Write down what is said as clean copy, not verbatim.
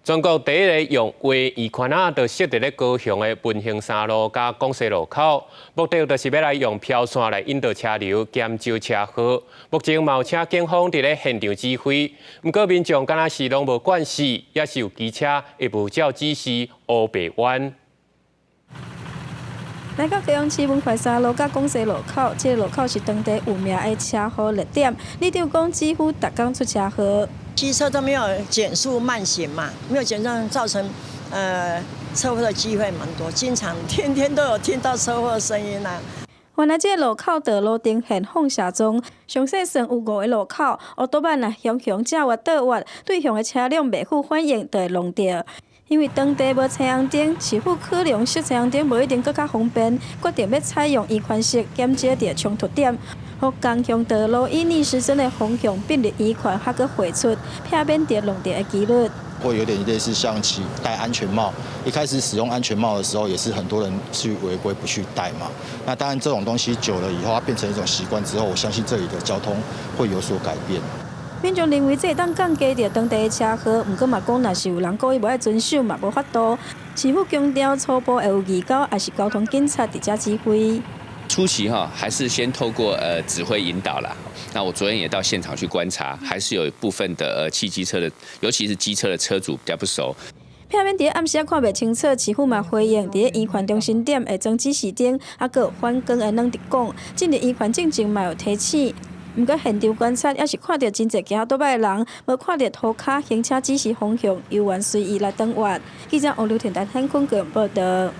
全國第一個用畫圓圈仔，就設佇咧高雄的文興三路佮廣西路口，目的就是欲來用飄線來引導車流，減少車禍。目前嘛有請警方佇咧現場指揮，毋過民眾敢若是攏無慣勢，抑是有機車會無照指示烏白彎。來到高雄市文化三路佮廣西路口，這個路口是當地有名的車禍熱點。里長講，幾乎逐工出車禍。機車都沒有減速慢行嘛，沒有減速造成車禍的機會蠻多，經常天天都有聽到車禍的聲音啦。原來這個路口道路呈現放射狀，詳細算有五個路口，烏多擺若雄雄正彎倒彎，對向的車輛袂赴反應，就會挵著。因為當地無青紅燈，市府考量設青紅燈無一定閣較方便，決定欲採用圓圈式減少著衝突點，予共向道路以逆時針的方向並入圓圈，還閣匯出，避免著挵著的機率。會有點類似像騎戴安全帽，一開始使用安全帽的時候，也是很多人去違規不去戴嘛。那當然這種東西久了以後，它變成一種習慣之後，我相信這裡的交通會有所改變。民眾認為這會當降低著當地的車禍，毋過嘛講，若是有人故意無愛遵守，嘛無法度。市府強調初步會有義交，抑是交通警察佇遮指揮。初期哈，還是先透過指揮引導啦。那我昨天也到現場去觀察，還是有部分的汽機車的，尤其是機車的車主比較不熟。避免佇暗時看袂清楚，市府嘛回應，佇圓環中心點會裝指示燈，抑閣有反光的軟燈光。進入圓環進前嘛有提醒。毋過現場觀察，抑是看著真濟騎歐多擺的人，無看著塗跤行車指示方向，猶原隨意來轉彎。記者王劉婷、陳天坤報導。